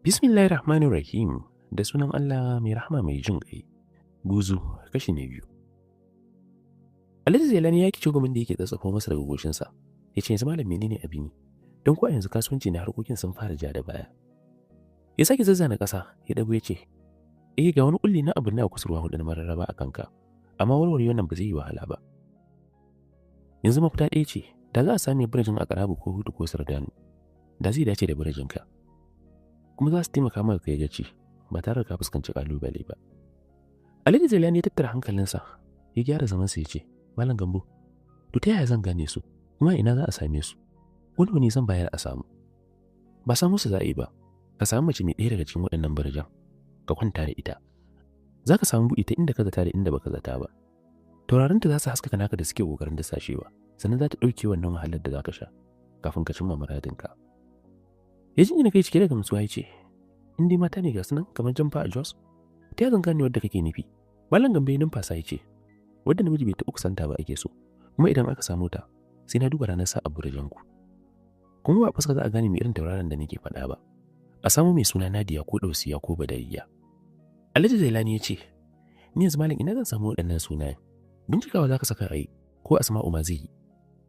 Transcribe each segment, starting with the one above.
Bismillahir Rahmanir Rahim, da sunan Allah mai rahama mai jin ƙai. Buzu kashi na biyu. Alhaji Zailani ya kici gumin da yake tsatsafo masa daga goshinsa. Ya ce, "Yanzu malam, menene abin yi? Don ko a yanzu kasuwanci na harkokin sun fara ja da baya." Ya sake zazzana ƙasa, ya dago ya ce, "Eh, ga wani kulli na abu na kusurwa hudu na mararraba a kanka, amma warware wannan ba zai yi wahala ba. Yanzu mafita ɗaya ce, da za a sami birjin a karabu ko hutu ko sardanu, da zai dace da birjinka. Kuma za su taimaka maka kai gaci ba tare da ka fuskanci kalubale ba." Alhaji Zailani ya tattara hankalinsa, ya gyara zamansa ya ce, "Malam Gambo, to ta yaya zan gane su? Kuma ina za a same su? Wani wani zan bayar a samu?" "Ba samu su za a yi ba. Ka samu mace mai ɗaya daga cikin waɗannan barjan, ka kwanta da ita. Za ka samu buɗi ta inda ka zata da inda baka zata ba. Taurarinta za su haskaka naka da suke ƙoƙarin dasashewa, sannan za ta ɗauke wannan wahalar da za ka sha kafin ka cimma muradinka." Ya jinjina kai cike da gamsuwa ya ce, "In dai mata ne ga su nan kamar jamfa a Jos, ta zan gane wadda kake nufi?" Malam Gambo ya numfasa ya ce, "Wadda namiji bai taɓa kusanta ba ake so, kuma idan aka samu ta, sai na duba ranar sa'a burjanku. Kuma ba fuska za a gane mai irin tauraron da nake faɗa ba. A samu mai suna Nadiya ko Dausiya ko Badariya." Alhaji Zailani ya ce, "Ni yanzu malam, ina zan samu waɗannan sunayen?" "Bincikawa za ka saka a yi, ko Asma'u ma zai yi,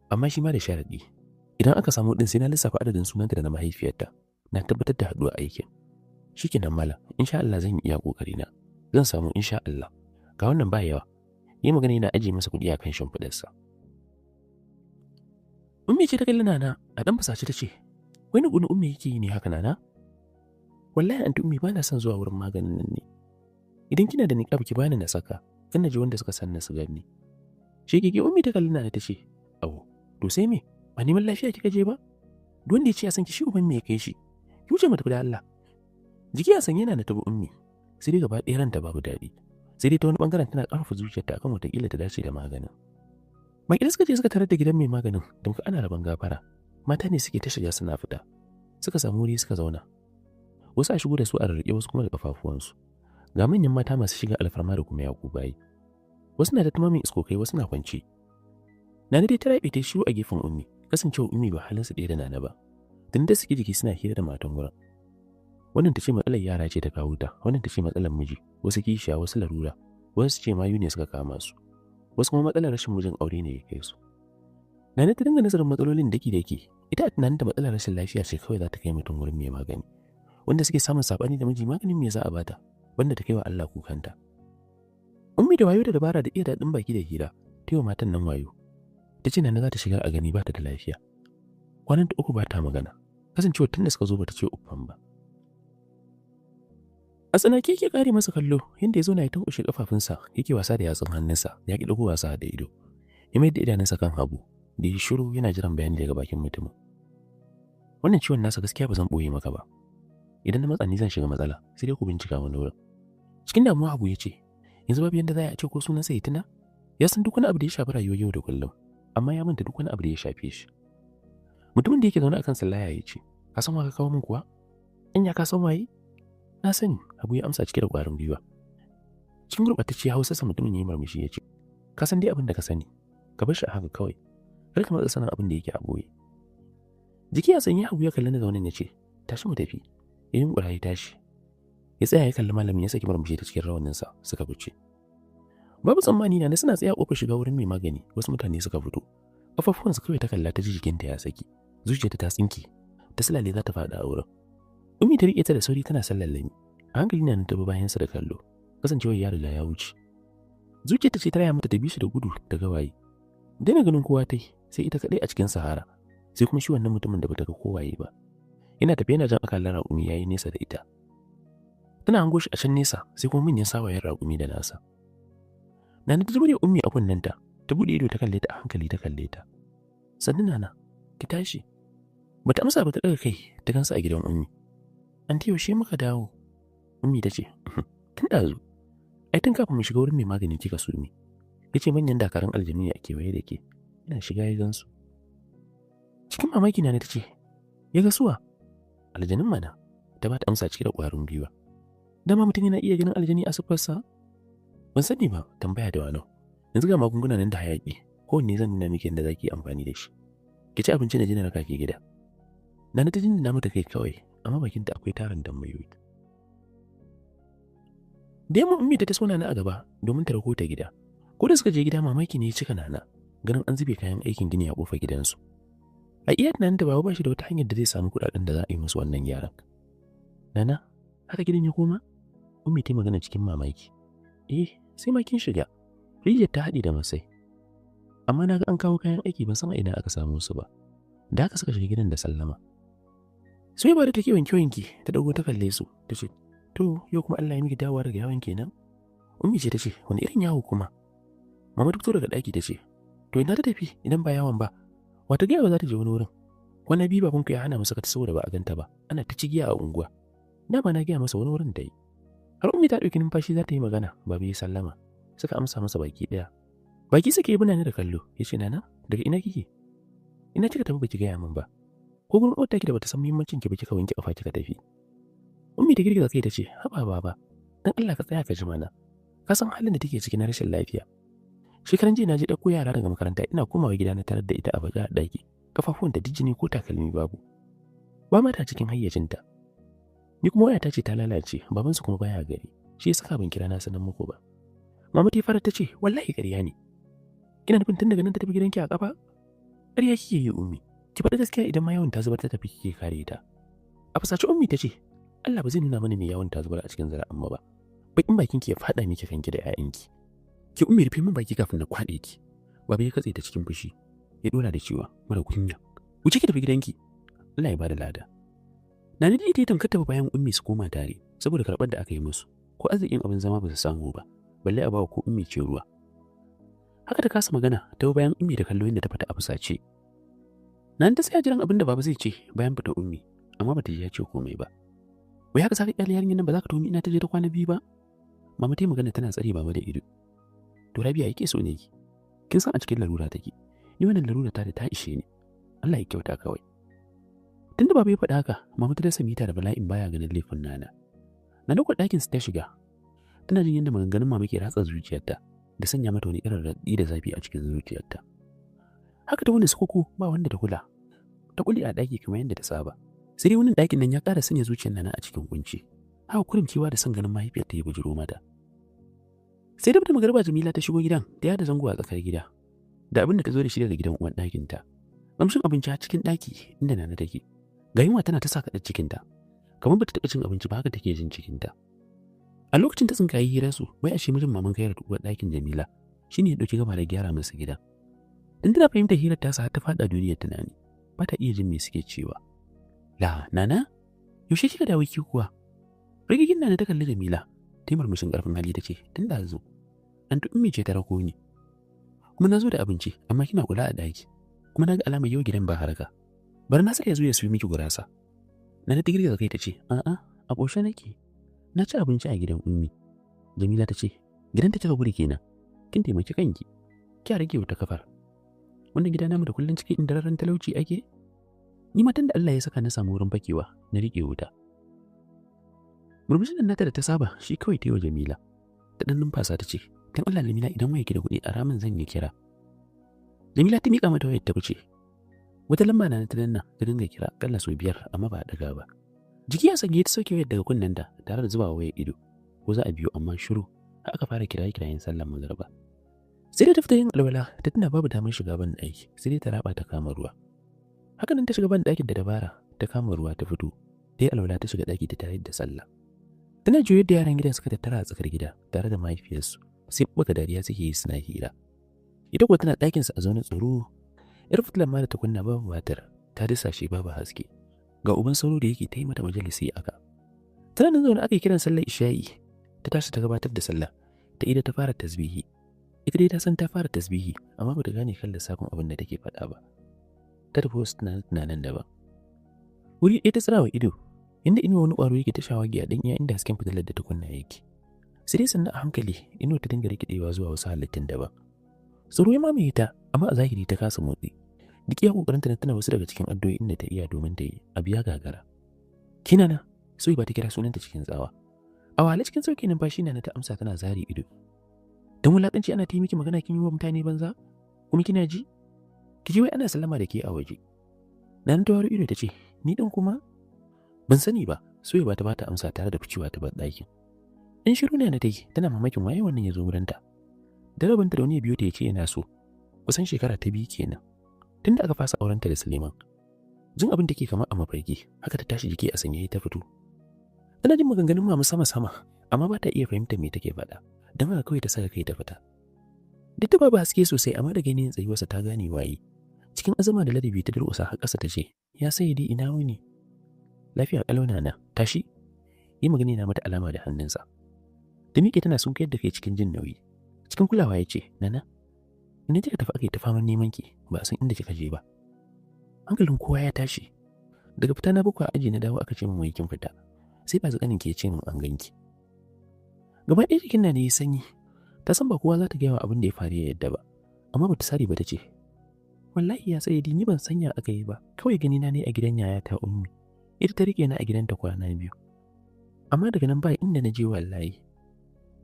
amma shi ma da sharaɗi. Idan aka samu ɗin, sai na lissafa adadin sunanta da na mahaifiyarta, na tabbatar da haɗuwa aikin." "Shikenan malam, insha Allah zan yi iya ƙoƙari na. Zan samu insha Allah. Ga wannan, ba yawa." Yi magana yana ajiye masa kuɗi a kan shimfiɗarsa. Ummi ce ta kalli Nana a ɗan fasace ta ce, "Wai ni guni Ummi yake yi ne haka, Nana?" "Wallahi anti Ummi, ba na son zuwa wurin maganin nan ne. Idan kina da niƙab ki bani na saka, kan na ji wanda suka san na su gani." Shekeke Ummi ta kalli Nana ta ce, "Awo, to sai me? Ba neman lafiya kika je ba? Duk wanda ya ce ya san ki, shi uban me ya kai shi? Ki wuce mu tafi da Allah." Jiki a sanye na tabi Ummi, sai dai gaba ɗaya ranta babu daɗi. Sai dai ta wani bangaren tana ƙarfafa zuciyarta akan wataƙila ta dace da maganin. Makil suka je suka tarar da gidan mai maganin don ana rabon gafara. Mata ne suke ta shiga suna fita. Suka samu wuri suka zauna. Wasu a shigo da su a rarrake, wasu kuma da kafafuwansu. Ga manyan mata masu shiga alfarma da kuma yaku bayi. Wasu na da tumamin iskokai, wasu na kwance. Nana dai ta rabe ta shiru a gefen Ummi, kasancewa Ummi ba halinsu ɗaya da Nana ba. Tun da suke jiki suna hira da matan wurin. Wannan ta ce matsalar yara ce ta kawo ta, wannan ta ce matsalar miji, wasu kishiya, wasu larura, wasu ce mayu ne suka kama su. Wasu kuma matsalar rashin mijin aure ne ya kai su. Nana ta dinga nazarin matsalolin daki daki, ita a tunaninta matsalar rashin lafiya ce kawai za ta kai mutum wurin mai magani. Wanda suke samun sabani da miji, maganin me za a bata, banda ta kai wa Allah kukanta? Ummi da wayo da dabara da iya daɗin baki da hira, ta yi wa matan nan wayo. Ta ce Nana za ta shiga a gani ba ta da lafiya. Kwanan ta 3 ba ta magana, kasancewa tun da suka zo ba ta ce uffan ba. A tsanake yake kare masa kallo yadda ya zo na ya tankushe kafafunsa yake wasa da yatsun hannunsa, ya ki ɗago wasa da ido. Ya mai da idanunsa kan Habu da ya shiru yana jiran bayani daga bakin mutumin. "Wannan ciwon nasa gaskiya ba zan ɓoye maka ba. Idan na matsa ni zan shiga matsala, sai dai ku bincika wani wurin." Cikin damuwa Habu ya ce, "Yanzu babu yanda za a ce ko sunansa ya tuna? Ya san duk wani abu da ya shafi rayuwar yau da kullum, amma ya manta duk wani abu da ya shafe shi." Mutumin da yake zaune akan sallaya ya ce, "Ka san wa ka kawo min kuwa? Anya ka san waye?" "Na sani," Habu ya amsa cike da ƙwarin gwiwa. Cikin gurɓatacce Hausa sa mutumin ya yi murmushi ya ce, "Ka san dai abin da ka sani, ka bar shi a haka kawai. Kar ka matsa sanin abin da yake a ɓoye." Jiki a sanye Habu ya kalli na zaunen ya ce, "Tashi mu tafi." Ya yunƙura ya tashi. Ya tsaya ya kalli malamin, ya saki murmushi ta cikin rawaninsa, suka fice. Babu tsammani na suna tsaya ƙofar shiga wurin mai magani, wasu mutane suka fito. Ƙafafuwansu kawai ta kalla ta ji jikinta ya saki. Zuciyarta ta tsinke, ta sulale za ta faɗa a wurin. Ummi ta riƙe ta da sauri tana sallallami. A hankali na ta bi bayansa da kallo, kasancewar ya riga ya wuce. Zuciyarta ce ta raya mata ta bi shi da gudu da gawayi. Daina ganin kowa tai, sai ita kaɗai a cikin sahara, sai kuma shi wannan mutumin da bata ga kowaye ba. Yana tafiya yana jan akalar raƙumi yayi nesa da ita. Tana hango shi a can nesa, sai kuma manyan sawayen raƙumi da nasa. Nana ta buɗe Ummi a kunnenta, ta buɗe ido ta kalle ta a hankali ta kalle ta. "Sannu Nana, ki tashi." Bata amsa ba, ta ɗaga kai ta gansa a gidan Ummi. "Anti, yaushe muka dawo?" Ummi ta ce, "Tun ɗazu. Ai tun kafin mu shiga wurin mai magani kika sumi. Ya ce manyan dakarun aljanu ne a kewaye da ke. Ina shiga ya gansu." Cikin mamaki Nana ta ce, "Ya ga suwa?" "Aljanun mana," ta ba ta amsa cike da ƙwarin gwiwa. "Dama mutum yana iya ganin aljani a siffarsa?" "Ban sani ba, tambaya da wano. Yanzu ga magunguna nan da hayaƙi, kowanne zan nuna miki yadda za ki yi amfani da shi. Ki ci abinci na jina raka ki gida." Nana ta jinjina mata kai kawai. Amma bakinta akwai tarin tambayoyi. Da yamma Ummi ta taso Nana a gaba domin ta rako ta gida. Ko da suka je gida, mamaki ne ya cika Nana ganin an zube kayan aikin gini a kofar gidansu. A iya tunanin da baba ba shi da wata hanyar da zai samu kuɗaɗen da za a yi musu wannan gyaran. "Nana, haka gidan ya koma?" Ummi ta magana cikin mamaki. "Eh, sai ma kin shiga. Rijiyar ta haɗe da masai. Amma na ga an kawo kayan aiki, ban san a ina aka samu su ba." Da haka suka shiga gidan da sallama. Sai ba da take wanke wanke ta dago ta kalle su, ta ce, "To, yau kuma Allah ya miki dawowa daga yawon kenan?" Ummi ce ta ce, "Wani irin yawo kuma?" Mama ta fito daga ɗaki ta ce, "To, ina ta tafi idan ba yawon ba? Wata gaya za ta je wani wurin? Kwana biyu babanku ya hana masa ta saboda ba a ganta ba, ana ta cigiya a unguwa. Dama na gaya masa wani wurin da yi." Har Ummi ta ɗauki numfashi za ta yi magana, Baba ya sallama. Suka amsa masa baki ɗaya. Baki suke bi Nana da kallo, ya ce, "Nana, daga ina kike? Ina kika tafi baki gaya min ba? Ko gurin uwar ki da bata san muhimmancin ki ba kika wanke kafa kika tafi?" Ummi ta girgiza kai ta ce, "Haba baba, dan Allah ka tsaya ka ji mana. Ka san halin da take ciki na rashin lafiya. Shekaran jiya na je ɗauko yara daga makaranta, ina komawa gida na tarar da ita a baje a ɗaki. Kafafuwanta duk jini, ko takalmi babu. Ba ma ta cikin hayyacinta. Ni kuma wayata ce ta lalace, babansu kuma baya gari. Shi ya saka ban kira na sanan muku ba." Mama ta fara ta ce, "Wallahi ƙarya ne. Kina nufin tun daga nan ta tafi gidanki a ƙafa? Ƙarya kike yi, Ummi. Ki faɗi gaskiya, idan ma yawon ta zubar ta tafi kike kare ta." A fusace Ummi ta ce, "Allah ba zai nuna mana mai yawon ta zubar a cikin zuri'an mu ba. Bakin bakin ki ya faɗa miki kanki da 'ya'yanki. Ki Ummi, rufe min baki kafin na kwaɗe ki." Baba ya katse ta cikin fushi. Ya dora da cewa, "Mara kunya. Wuce ki tafi gidanki. Allah ya bada lada." Nani da ita tamkar tafi bayan Ummi su koma tare saboda karɓar da aka yi musu. Ko arzikin abin zama ba su samu ba, balle a bawa ko Ummi ce ruwa. Haka ta kasa magana, ta bayan Ummi da kallo inda ta fita a fusace. Nan ta tsaya jiran abin da baba zai ce bayan fita Ummi, amma bata ji ya ce komai ba. "Wai haka saka kyale yarinyar nan, ba za ka tumi ina ta je ta kwana biyu ba?" Mama ta yi magana tana tsare baba da ido. "To Rabia, yake so ne ki? Kin san a cikin larura take. Ni wannan larura ta da ta ishe ni. Allah ya kyauta kawai." Tunda baba ya faɗa haka, mama ta dasa mita da bala'in baya ganin laifin Nana. Nana kuwa ɗakin su ta shiga. Tana jin yadda maganganun mama ke ratsa zuciyarta da sanya mata wani irin raɗi da zafi a cikin zuciyarta. Haka ta wani sukuku ba wanda ta kula. Ta kuli a ɗaki kamar yadda ta saba. Sai dai wannan ɗakin nan ya ƙara sanya zuciyar Nana a cikin kunci. Haka kurin kewa da son ganin mahaifiyarta ya bujuro mata. Sai da magariba Jamila ta shigo gidan, ta yada zango a tsakar gida. Da abin da ta zo da shi daga gidan uwan ɗakinta. Kamshin abinci a cikin ɗaki inda Nana take. Ga yunwa tana ta saka cikinta. Kamar bata taɓa cin abinci ba, haka take jin cikinta. A lokacin ta tsinkayi hirarsu, wai ashe mijin maman Kairat, uwar ɗakin Jamila, shine ya ɗauki gaba da gyara masa gida. Dan tana fahimtar hirar tasa har ta faɗa duniyar tunani. Ba ta iya jin me suke cewa. "La, Nana, yaushe kika dawo ki kuwa?" Rigigin Nana ta kalli Jamila, ta yi murmushin ƙarfin hali ta ce, "Tun da zo. Anti Ummi ce ta rako ni. Kuma na zo da abinci, amma kina kula a ɗaki. Kuma na ga alamar yau gidan ba harka. Bari na saka ya zo ya siyo miki gurasa." Nana ta girgiza kai ta ce, "A'a, a ƙoshe nake. Na ci abinci a gidan Ummi." Jamila ta ce, "Gidan ta kika gudu kenan. Kin taimaki kanki. Ki rage wata kafar. Wannan gida namu da kullun cikin indararen talauci ake? Ni ma tunda Allah ya saka na samu wurin fakewa, na riƙe wuta." Murmushin nan nata da ta saba shi kawai ta yi wa Jamila. Ta ɗan numfasa ta ce, "Dan Allah Jamila, idan waya ki da kuɗi a ramin zan yi kira." Jamila ta miƙa mata wayar ta fice. Wata lamba na ta danna ta dinga kira akalla sau biyar, amma ba a ɗaga ba. Jiki ya sanye ta sauke wayar daga kunnenta tare da zubawa wayar ido. Ko za a biyo, amma shiru, har aka fara kiraye kirayen sallar magariba. Sai da ta fita yin alwala ta tuna babu damar shiga ban ɗaki, sai dai ta raba ta kama ruwa. Haka nan ta shiga ban ɗakin da dabara, ta kama ruwa ta fito. Ta yi alwala, ta shiga ɗaki ta tayar da sallah. Tana juyo da yaran gidan suka tattara a tsakar gida tare da mahaifiyarsu. Sai baka dariya suke yi suna hira. Ita kuwa tana ɗakinsa a zaune tsoro. Yar fitilar ma da ta kunna babu batir, ta dasa shi babu haske. Ga uban sauro da yake ta yi mata majalisi aka. Tana nan zaune aka yi kiran sallar isha'i. Ta tashi ta gabatar da sallah. Ta ida ta fara tasbihi. Ita dai ta san ta fara tasbihi, amma bata gane kan lissafin abin da take faɗa ba. Ta tafi wasu tunanin daban. Wuri ɗaya ta tsirawa ido, inda inuwa wani ƙwaro yake ta shawagi a ɗan iya inda hasken fitilar da ta kunna yake. Sai dai sannan a hankali inuwa ta dinga rikidewa zuwa wasu halittun daban. Tsoro ya mamaye ta, amma a zahiri ta kasa motsi. Duk iya kokarinta na tana wasu daga cikin addu'o'in da ta iya domin ta yi, abu ya gagara. "Kina na?" Sai ba ta kira sunanta cikin tsawa. A wale cikin sauki numfashi na ta amsa tana zari ido. "Don wulaƙanci ana ta yi miki magana kin yi wa mutane banza? Kuma kina ji? Ki ji wai ana sallama da ke a waje." Nan ta waro ido ta ce, "Ni ɗin kuma?" Ban sani ba, Suwaiba ta bata amsa tare da ficewa ta bar ɗakin. In shiru ne na ta yi, tana mamakin waye wannan ya zo wurinta. Da rabinta da wani ya biyo ta ya ce yana so. Kusan shekara ta 2 kenan. Tunda aka fasa aurenta da Suleiman. Jin abin take kamar a mafarki, haka ta tashi jiki a sanyaye ta fito. Tana jin maganganun Mama sama-sama, amma ba ta iya fahimtar me take faɗa. Don haka kawai ta saka kai ta fita. Duk da babu haske sosai, amma da ganin tsayuwarsa ta gane waye. Cikin azama da ladabi ta durƙusa har ƙasa ta ce, "Ya Sayyidi, ina wuni?" "Lafiya ƙalau, Nana, tashi." Yi magana na mata alama da hannunsa. Ta miƙe tana sunkuyar da kai cikin jin nauyi. Cikin kulawa ya ce, "Nana, ina kika tafi aka yi ta faman neman ki, ba a san inda kika je ba. Hankalin kowa ya tashi. Daga fita na 7 a aji na dawo aka ce min wai kin fita. Sai ba zakanin ke ce min an ganki." Gaba ɗaya jikin na ne ya sanyi. Ta san ba kowa za ta gaya wa abin da ya faru ya yadda ba. Amma bata sare ba ta ce, "Wallahi ya Sayyidi, ni ban sanya aka yi ba. Kawai gani na ne a gidan yayata Ummi. Ita ta rike ni a gidanta kwana 2. Amma daga nan ba inda na je wallahi."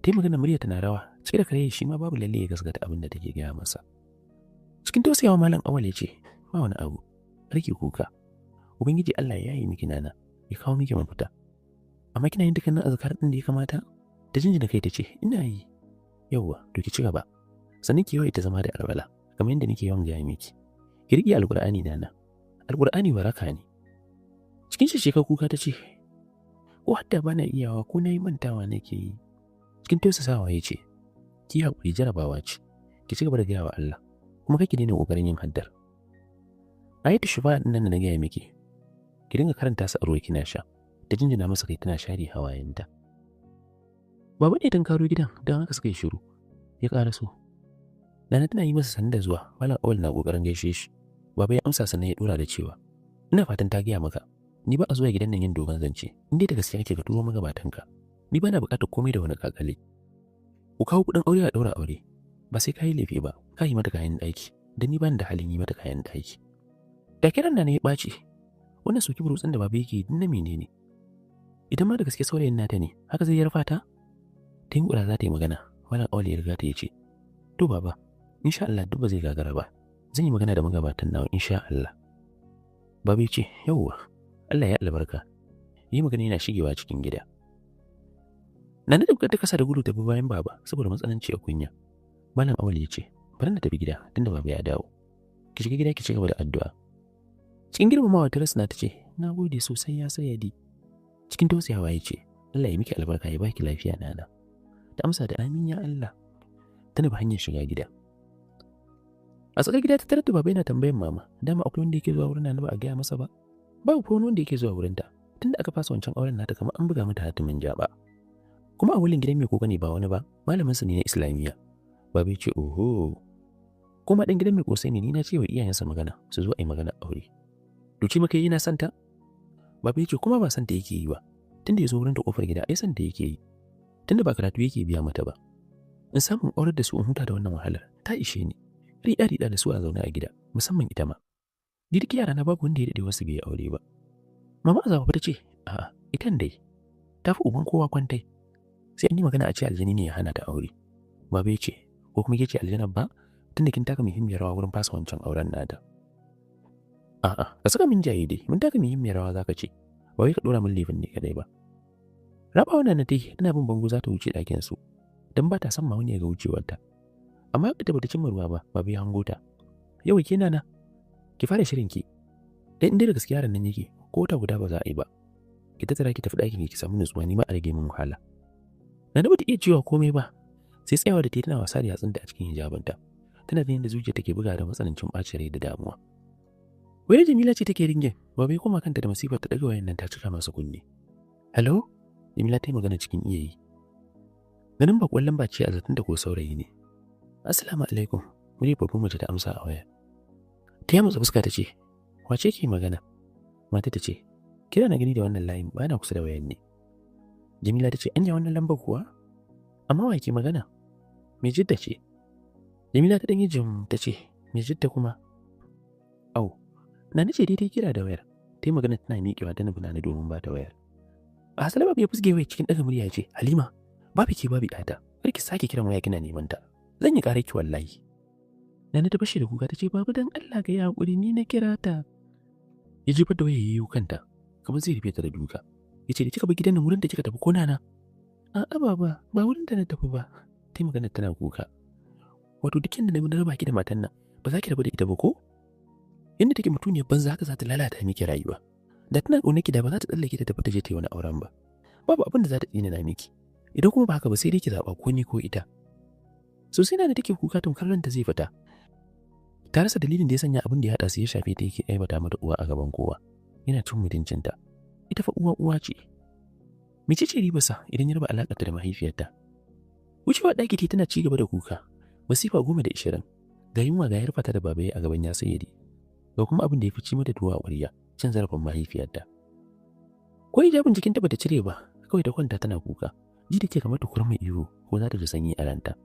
Ta yi magana murya tana rawa, cike da kare shi ma babu lalle ya gaskata abin da take gaya masa. Cikin tausayawa Malam Awal ya ce, "Ba wani abu, rike kuka. Ubangiji Allah ya yi miki, Nana, ya kawo miki mafita. Amma kina yin dukkanin azkar din da ya kamata?" Ta jinjina kai ta ce, "Ina yi." "Yauwa, to ki ci gaba. Sannan ki yawaita zama da alwala, kamar yadda nake yawan gaya miki. Ki riƙe Alƙur'ani, Nana. Alƙur'ani waraka ne." Cikin shekar kuka ta ce, "Ko hadda bana iyawa, ko na yi mantawa nake yi." Cikin tausasawa ya ce, "Ki haƙuri, jarabawa ce. Ki ci gaba da gaya wa Allah, kuma kake daina ƙoƙarin yin haddar. Ayatu Shifa ɗin nan da na gaya miki, ki dinga karanta su a ruwa kina sha." Ta jinjina masa kai tana share hawayenta. Baba ne karo gidan, don haka suka yi shiru. Ya ƙara so. Nana tana yi masa sannu da zuwa, Malam Awal na ƙoƙarin gaishe shi. Baba ya amsa sannan ya ɗora da cewa, "Ina fatan ta gaya maka, ni ba a zuwa gidan nan yin dogon zance, in dai da gaskiya kake ka turo magabatanka. Ni ba na buƙatar komai da wani kakale. Ku kawo kuɗin aure a ɗaura aure, ba sai ka yi laifi ba, ka yi mata kayan ɗaki, don ni ba ni da halin yi mata kayan ɗaki." Da kiran da na ya ɓaci, wannan soki burutsun da Baba yake na menene? Idan ma da gaske saurayin nata ne, haka zai yarfa ta? Ta yi za ta yi magana, Malam Awal ya riga ta ya ce, "To Baba, insha Allah duk ba zai gagara ba. Zan yi magana da magabatan nawa insha Allah." Baba ya ce, "Yauwa, Allah ya albarka." Yi magana yana shigewa cikin gida. Nana da ta kasa da gudu ta bi bayan Baba saboda matsananciyar kunya. Malam Awal ya ce, "Bari na tafi gida tunda Baba ya dawo. Ki shiga gida ki ci gaba da addu'a." Cikin girmamawa ta rasna ta ce, "Na gode sosai ya Sayyadi." Cikin tausayawa ya ce, "Allah ya miki albarka ya baki lafiya, Nana." Ta amsa da, "Amin ya Allah." Ta nufi hanyar shiga gida. A tsakar gida ta tarar da Baba yana tambayan Mama, dama akwai wanda yake zuwa wurin Nana ba a gaya masa ba. Babu ko wani wanda yake zuwa wurinta. Tunda aka fasa wancan auren nata kamar an buga mata hatimin jaba. Kuma a wulin gidan mai koko ne ba wani ba, malamin sa ne na Islamiyya. Baba ya ce, "Oho. Kuma dan gidan mai kosai ne, ni na ce wa iyayensa magana, su zo a yi magana aure. Duci maka yana santa?" Baba ya ce, "Kuma ba santa yake yi ba. Tunda ya zo wurin ta kofar gida ai santa yake yi. Tunda ba karatu yake biya mata ba. In samun aurar da su in huta da wannan wahalar, ta ishe ni. Riɗa riɗa da su a zaune a gida, musamman ita ma. Ni duk yara na babu wanda ya daɗe wasu bai aure ba." Mama Azaba ta ce, "A'a, itan dai. Ta fi uban kowa kwantai. Sai an yi magana a ce aljani ne ya hana ta aure." Baba ya ce, "Ko kuma ke ce aljanar ba? Tunda kin taka muhimmiyar rawa wurin fasa wancan auren nata." "A'a, ka saka min jaye dai, mun taka muhimmiyar rawa zaka ce. Ba wai ka dora min laifin ne kadai ba." Raba wannan na tai tana bin bango za ta wuce ɗakin su. Dan ba ta son ma wani ya ga wucewarta. Amma ita bata cimma ruwa ba, Baba ya hango ta. "Yau ke Nana, ki fara shirin ki. Dan inda da gaskiya yaron nan yake, ko wata guda ba za a yi ba. Ki tattara ki tafi ɗakin ki samu nutsuwa, ni ma a rage min wahala." Nana bata iya cewa komai ba, sai tsayawa da ta tana wasa da yatsunta a cikin hijabinta. Tana jin yadda zuciya take buga da matsanancin ɓacin rai da damuwa. Wayar Jamila ce take ringing, Baba ya koma kanta da masifar ta ɗaga wayan nan ta cika masa kunne. "Hello?" Jamila ta yi magana cikin iya yi. Ganin bakon lamba ce a zaton da ko saurayi ne. "Assalamu alaikum," muryar babban mace ta amsa a waya. Ta yi fuska ta ce, "Wace ke magana?" Mata ta ce, "Kira na gani da wannan layin, ba na kusa da wayan ne." Jamila ta ce, "Anya wannan lambar kuwa? Amma wa ke magana?" "Mai Jidda ce." Jamila ta ɗan yi jim ta ce, "Mai Jidda kuma?" "Au, na nace daidai kira da wayar." Ta yi magana tana miƙewa ta nufi Nana domin ba ta wayar. A hasala Babu ya fusge wayar cikin ɗaga murya ya ce, "Halima, babu ke babu ƴata, kar ki sake kiran waya kina neman ta. Zan yi ƙarar ki wallahi." Nana ta fashe da kuka ta ce, "Babu, dan Allah ka yi haƙuri, ni na kira ta." Ya jefar da wayar yayi kanta. Kamar zai rufe ta da duka. Ya ce, "Da kika bar gidan nan, wurin da kika tafi ko, Nana?" "A'a baba, ba wurin da na tafi ba," ta yi magana tana kuka. "Wato duk inda na raba ki da matan nan, ba za ki rabu da ita ba ko? Inda take mutuniyar banza haka za ta lalata miki rayuwa. Da tana ƙaunar ki, da ba za ta tsallake ta tafi ta je ta yi wani auren ba. Babu abin da za ta tsina miki. Idan kuma ba haka ba, sai dai ki zaɓa, ko ni ko ita." Sosai na da take kuka tamkar ranta zai fita. Ta rasa dalilin da ya sanya abin da ya haɗa su ya shafe ta yake aibata mata uwa a gaban kowa, yana cin mutuncinta. Ita fa uwa uwa ce. Mece ce ribarsa idan ya raba alaƙarta da mahaifiyarta? Wucewa ɗaki tana ci gaba da kuka. Masifa 10 da 20. Ga yunwa, ga yarfata da babaye a gaban ya sayyadi, ga kuma abin da ya fi ci mata tuwo a ƙwarya, cin zarafin mahaifiyarta. Ko hijabin jikinta bata cire ba, kawai ta kwanta tana kuka. Ji take kamar ta kurma ihu ko za ta ji sanyi a ranta.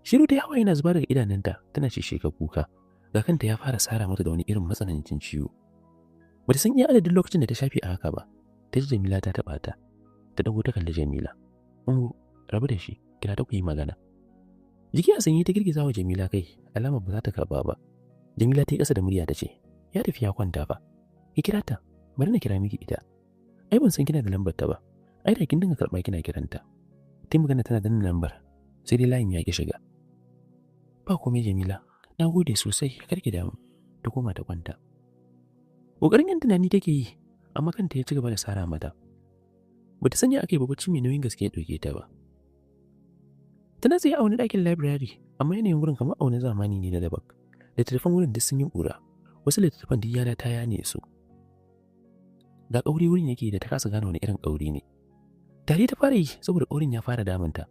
Shiru ta, hawa yana zuba daga idanunta, tana sheka kuka. Ga kanta ya fara sara mata da wani irin matsanancin ciwo. Bata san iya adadin lokacin da ta shafe a haka ba, ta ji Jamila ta taɓa ta. Ta dago ta kalli Jamila. "Ungo, rabu da shi, kira ta ku yi magana." Jiki a sanyi ta girgiza wa Jamila kai, alamar ba za ta karɓa ba. Jamila ta yi ƙasa da murya ta ce, "Ya tafi ya kwanta fa. Ki kira ta, bari na kira miki ita. Ai ban san kina da lambar ta ba. Ai da kin dinga karɓa kina kiranta." Ta yi magana tana danna lambar, sai dai layin ya ki shiga. "Ba komai Jamila, na gode sosai, kar ki damu." Ta koma ta kwanta. Ƙoƙarin yin tunani take yi, amma kanta ya ci gaba da sara mata. Bata sanya aka yi ba bacci mai nauyin gaske ya ɗauke ta ba. Tana tsaye a wani ɗakin library, amma yanayin wurin kamar a wani zamani ne na daban. Littattafan wurin duk sun yi ƙura, wasu littattafan duk yana ta yane su. Ga ƙauri wurin yake da ta kasa gane wani irin ƙauri ne. Tari ta fara yi saboda ƙaurin ya fara damunta.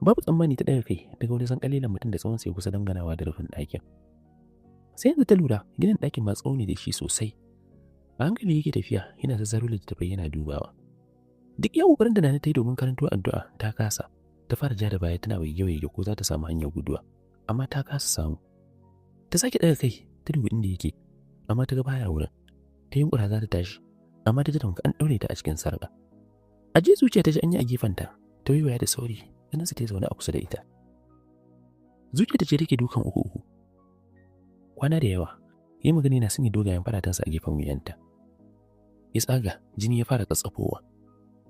Babu tsammani ta ɗaga kai daga wani zan ƙalilan mutum da tsawon sai kusa danganawa da rufin ɗakin. Sai yanzu ta lura ginin ɗakin ma tsawo ne da shi sosai. A hankali yake tafiya yana zazzaro littattafai yana dubawa. Duk iya ƙoƙarin da Nana ta yi domin karanto addu'a ta kasa. Ta fara ja da baya tana waige-waige ko za ta samu hanyar guduwa, amma ta kasa samu. Ta sake ɗaga kai ta dubi inda yake, amma ta ga baya wurin. Ta yunkura za ta tashi, amma ta ji tamkar an ɗaure ta a cikin sarƙa. Ajiyar zuciya ta ji an yi a gefenta, ta waiwaya da sauri, ganin ta zaune a kusa da ita. Zuciya ta ce take dukan uku uku. "Kwana da yawa," yi magana na sanya dogayen faratansa a gefen wuyanta. Ya tsaga, jini ya fara tsatsafowa.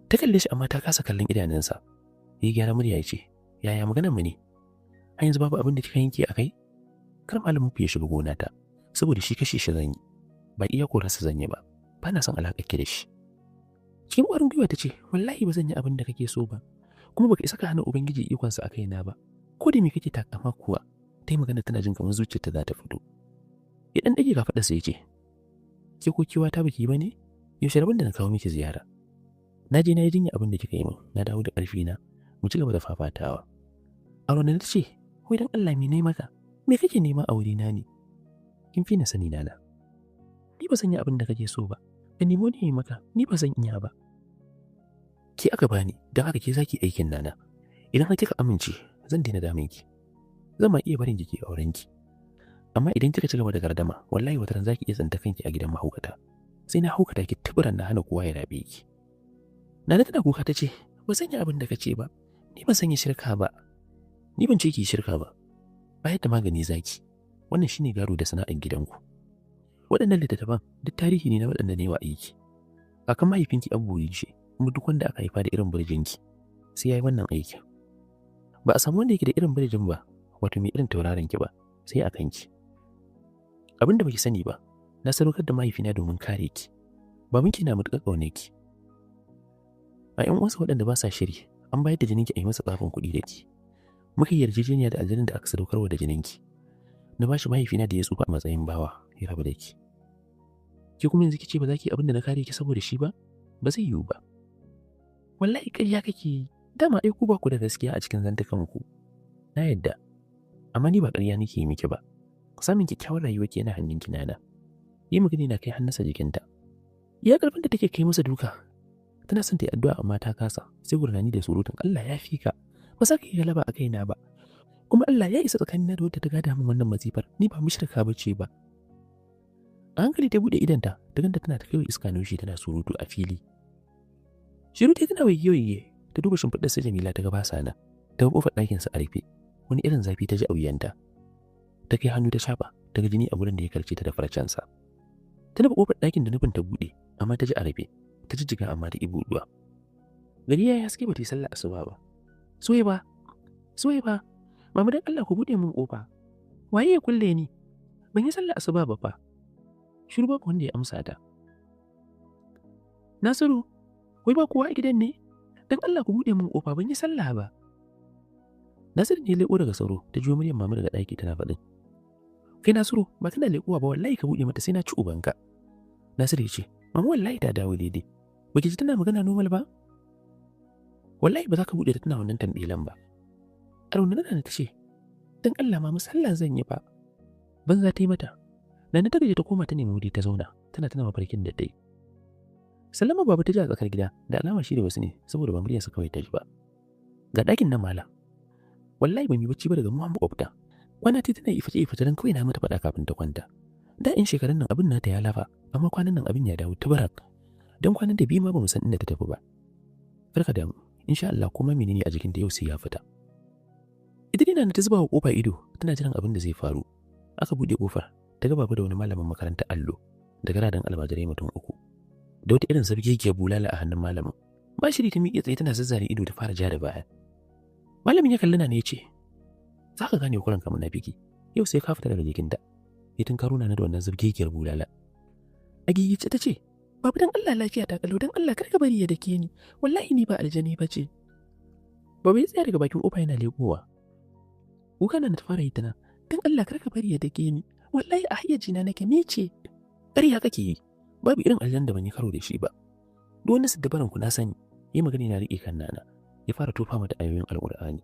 Ta kalle shi amma ta kasa kallon idanunsa. Ya gyara murya ya ce, "Yaya maganar mu ne? Har yanzu babu abin da kika yanke a kai? Kar malamin ku ya shiga gonata, saboda shi kashe shi zan yi. Ba iya korarsa zan yi ba. Ba na son alaƙar ki da shi." Cikin ƙwarin gwiwa ta ce, "Wallahi ba zan yi abin da kake so ba, kuma baka isa ka hana Ubangiji ikonsa a kaina ba. Ko da me kake takama kuwa?" Ta yi magana tana jin kamar zuciyarta za ta fito. Ya ɗan ɗage kafaɗarsa ya ce, "Ke ko kiwa ta baki ba ne? Yaushe rabon da na kawo miki ziyara? Na je na yi jinya abin da kika yi min, na dawo da ƙarfi na, mu ci gaba da fafatawa." A ranar ta ce, "Wai dan Allah me ne maka? Me kake nema a wurina ne?" "Kin fi na sani, Nana. Ni ba zan yi abin da kake so ba. Ka nemo ne maka, ni ba zan iya ba. Ke aka bani, don haka ke zaki aikin, Nana. Idan har kika amince, zan daina damun ki. Zan ma iya barin jiki auren ki. Amma idan kika ci gaba da gardama, wallahi wataran zaki iya tsanta kanki a gidan mahaukata. Sai na haukata ki tuburan na hana kowa ya rabe ki." Nana tana kuka ta ce, "Ba zan yi abin da kace ba. Ni ba zan yi shirka ba." "Ni ban ce ki shirka ba. Bayar da magani zaki. Wannan shine gado da sana'ar gidanku. Waɗannan littattafan duk tarihi ne na waɗanda ne wa aiki. Kakan mahaifinki Abu ce, kuma duk wanda aka haifa da irin burjinki sai ya yi wannan aikin. Ba a samu wanda yake da irin burjin ba, wato mai irin tauraron ki ba, sai a kanki. Abin da baki sani ba, na sadaukar da mahaifina domin kare ki. Babanki na matuƙar ƙaunar ki. A ƴan uwansa waɗanda ba sa shiri, an bayar da jininki a yi masa tsafin kuɗi da ki. Muka yi yarjejeniya da aljanin da aka sadaukarwa da jininki. Na bashi mahaifina da ya tsufa a matsayin bawa, ya rabu da ki. Ki kuma yanzu ki ce ba za ki abin da na kare ki saboda shi ba? Ba zai yiwu ba." "Wallahi ƙarya kake yi. Dama ai ku ba ku da gaskiya a cikin zantukan ku." "Na yadda. Amma ni ba ƙarya nake yi miki ba. Samun kyakkyawar rayuwa ke yana hannun ki, Nana." Yi magana na kai hannunsa jikinta. Iya ƙarfin da take kai masa duka. Tana son ta yi addu'a amma ta kasa, sai gurnani da surutun "Allah ya fi ka. Ba za ka yi galaba a kaina ba. Kuma Allah ya isa tsakanina da wadda ta gada min wannan masifar, ni ba mushrika ba ce ba." A hankali ta buɗe idanta, ta ganta tana ta kaiwa iska nushi tana surutu a fili. Shiru ta tana waige-waige, ta duba shimfiɗar sa Jamila ta ga ba sa nan. Ta ga kofar ɗakin sa a rufe, wani irin zafi ta ji a wuyanta. Ta kai hannu ta shafa, ta ga jini a gurin da ya karce ta da farcensa. Ta nufi kofar ɗakin da nufin ta buɗe, amma ta ji a rufe. Ta jijjiga, amma ta ƙi buɗuwa. Gari ya yi haske, ba ta yi sallah asuba ba. "Suwaiba, Suwaiba, mama, dan Allah ku buɗe min ƙofa. Waye ya kulle ni? Ban yi sallah asuba ba fa." Shiru, babu wanda ya amsa ta. "Nasiru, wai ba kowa a gidan ne? Dan Allah ku buɗe min ƙofa, ban yi sallah ba." Nasiru ne leƙo daga sauro, ta jiyo muryar mama daga ɗaki tana faɗin, "Kai Nasiru, ba tana leƙowa ba, wallahi ka buɗe mata sai na ci ubanka." Nasiru ya ce, "Mama, wallahi ta dawo daidai. Ba ki ji tana magana normal ba? Wallahi ba za ka buɗe ta tana wannan tambilan ba." A raunana ta ce, "Dan Allah mama, sallah zan yi fa." Banza ta yi mata. Nana ta gaji, ta koma ta nemi wuri ta zauna, tana tana mafarkin da ta yi. Sallama baba ta ji a tsakar gida, da alama shi da wasu ne, saboda ba muryarsa kawai ta ji ba. "Ga ɗakin nan malam. Wallahi ban yi bacci ba daga mu makwabta. Kwana ta tana iface iface dan kawai na mata faɗa kafin ta kwanta. Da in shekarun nan abin nata ya lafa, amma kwanan nan abin ya dawo tubarak. Dan kwanan da biyu ma ba mu san inda ta tafi ba. Karka damu, insha Allah kuma menene a jikinta yau sai ya fita." Ita dai na ta zuba wa kofa ido, tana jiran abin da zai faru. Aka buɗe kofar, ta ga baba da wani malamin makarantar allo da garadan almajirai mutum uku. Da wata irin zabgegiyar bulala a hannun malamin. Ba shiri ta miƙe tsaye tana zazzare ido, ta fara ja da baya. Malamin ya kalli Nana ya ce, "Za ka gane kuranka, munafiki. Yau sai ka fita daga jikinta." Ya tunkaro Nana da wannan zabgegiyar bulala. A gigice ta ce, "Babu, dan Allah, lafiya ta kalau, dan Allah kar ka bari ya dake ni. Wallahi ni ba aljani ba ce." Babu ya tsaya daga bakin kofa yana leƙowa. Kuka nan ta fara yi tana, "Dan Allah kar ka bari ya dake ni. Wallahi a hayyacina nake, ni ce." "Ƙarya kake yi. Babu irin aljan da ban yi karo da shi ba. Duk wani siddabaran ku na sani." Yi magana na riƙe kan Nana. Ya fara tofa mata ayoyin Alƙur'ani.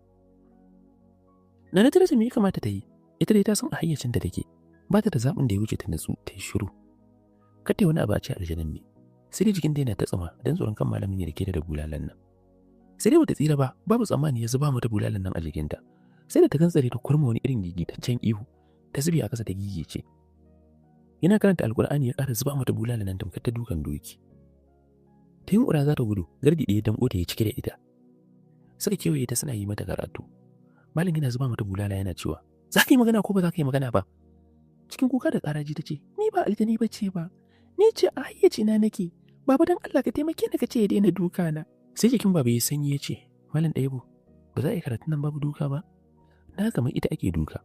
Nana ta rasa me ya kamata ta yi. Ita dai ta san a hayyacinta take. Ba ta da zaɓin da ya wuce ta natsu ta yi shiru. Kar ta yi wani abu a ce aljanin ne. Sai dai jikinta yana ta tsuma don tsoron kan malamin ya rike da bulalan nan. Sai dai bata tsira ba, babu tsammani ya zuba mata bulalan nan a jikinta. Sai da ta gantsare ta kurma wani irin gigitaccen ihu, ta zube a kasa ta gigice. Yana karanta Alkur'ani ya ƙara zuba mata bulalan nan tamkar ta dukan doki. Ta yunƙura za ta gudu, gardi ɗaya damƙo ta ya cike da ita. Suka kewaye ta suna yi mata karatu. Malam yana zuba mata bulala yana cewa, "Za ka yi magana ko ba za ka yi magana ba?" Cikin kuka da ƙaraji ta ce, "Ni ba aljani ba ce ba, ni ce, a hayyaci na nake. Baba, dan Allah ka taimake ni, ka ce ya daina duka na." Sai jikin baba ya sanyi ya ce, "Malam Ɗayabu, ba za a yi karatun nan babu duka ba? Na kamar ita ake duka."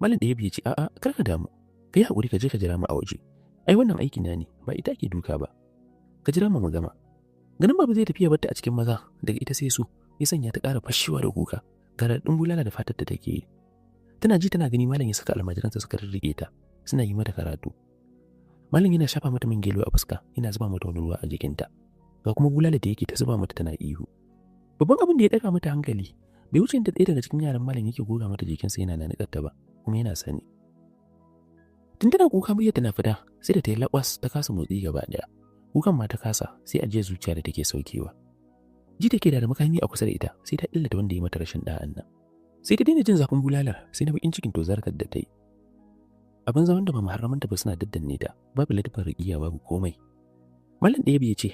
Malam Ɗayabu ya ce, "A'a, kar ka damu, ka yi haƙuri, ka je ka jira mu a waje. Ai wannan aiki na ne, ba ita ake duka ba. Ka jira mu mu gama." Ganin baba zai tafi ya barta a cikin maza daga ita sai su, ya sanya ta ƙara fashewa da kuka, ga raɗaɗin bulala da fatar da take yi. Tana ji tana gani malam ya saka almajiransa suka rirriƙe ta, suna yi mata karatu. Malam yana shafa mata man gelo a fuska, yana zuba mata wani ruwa a jikinta. Ga kuma bulala da yake ta zuba mata tana ihu. Babban abin da ya ɗaga mata hankali bai wuce da ɗaya daga cikin yaran malam yake goga mata jikinsa yana naniƙar ta ba, kuma yana sani. Tun tana kuka muryar tana fita, sai da ta yi laƙwas ta kasa motsi gaba ɗaya. Kukan ma ta kasa, sai ajiyar zuciya da take saukewa. Ji take da makami a kusa da ita, sai ta illata wanda ya mata rashin da'an nan. Sai ta daina jin zafin bulalar, sai na bakin cikin tozartar da ta yi. Abin zaman da ba muharramanta ba suna daddanne ta, babu ladabin riƙiya, babu komai. Malam Ɗaya ya ce,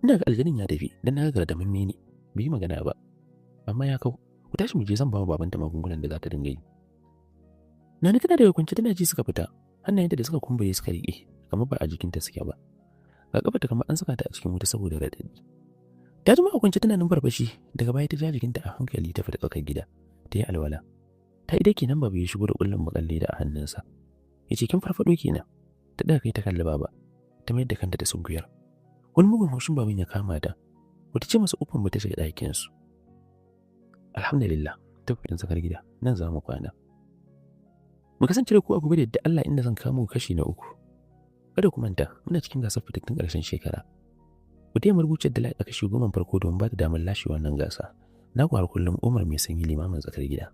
"Ina ga aljanin ya tafi, dan na ga gardamamme ne, bai yi magana ba. Amma ya kau, ku tashi mu je, zan ba wa babanta magungunan da za ta dinga yi." Nana tana daga kwance tana ji suka fita, hannayenta da suka kumbure suka riƙe, kamar ba a jikinta suke ba. Ga kafarta kamar an saka ta a cikin wuta saboda raɗaɗi. Ta jima a kwance tana numfarfashi, daga baya ta ja jikinta a hankali ta fita tsakar gida, ta yi alwala. Ta ida kenan baba ya shigo da kullun bakan leda a hannunsa. Ya ce, "Kin farfado kenan." Ta daga kai ta kalli baba, ta mayar da kanta da sunkuyar. Wani mugun haushin baban ya kama ta. Wata ce masa ufan ba, ta shiga ɗakin su. Alhamdulillah, tafi tsakar gida, nan za mu kwana. Mu kasance da ku a gobe da yadda Allah, inda zan kamo kashi na uku. Kada ku manta, muna cikin gasar fitattun ƙarshen shekara. Ku taya marubuciyar da a kashi 10 farko domin ba ta damar lashe wannan gasa. Na ku har kullum, Umar Mai Sanyi, limamin tsakar gida.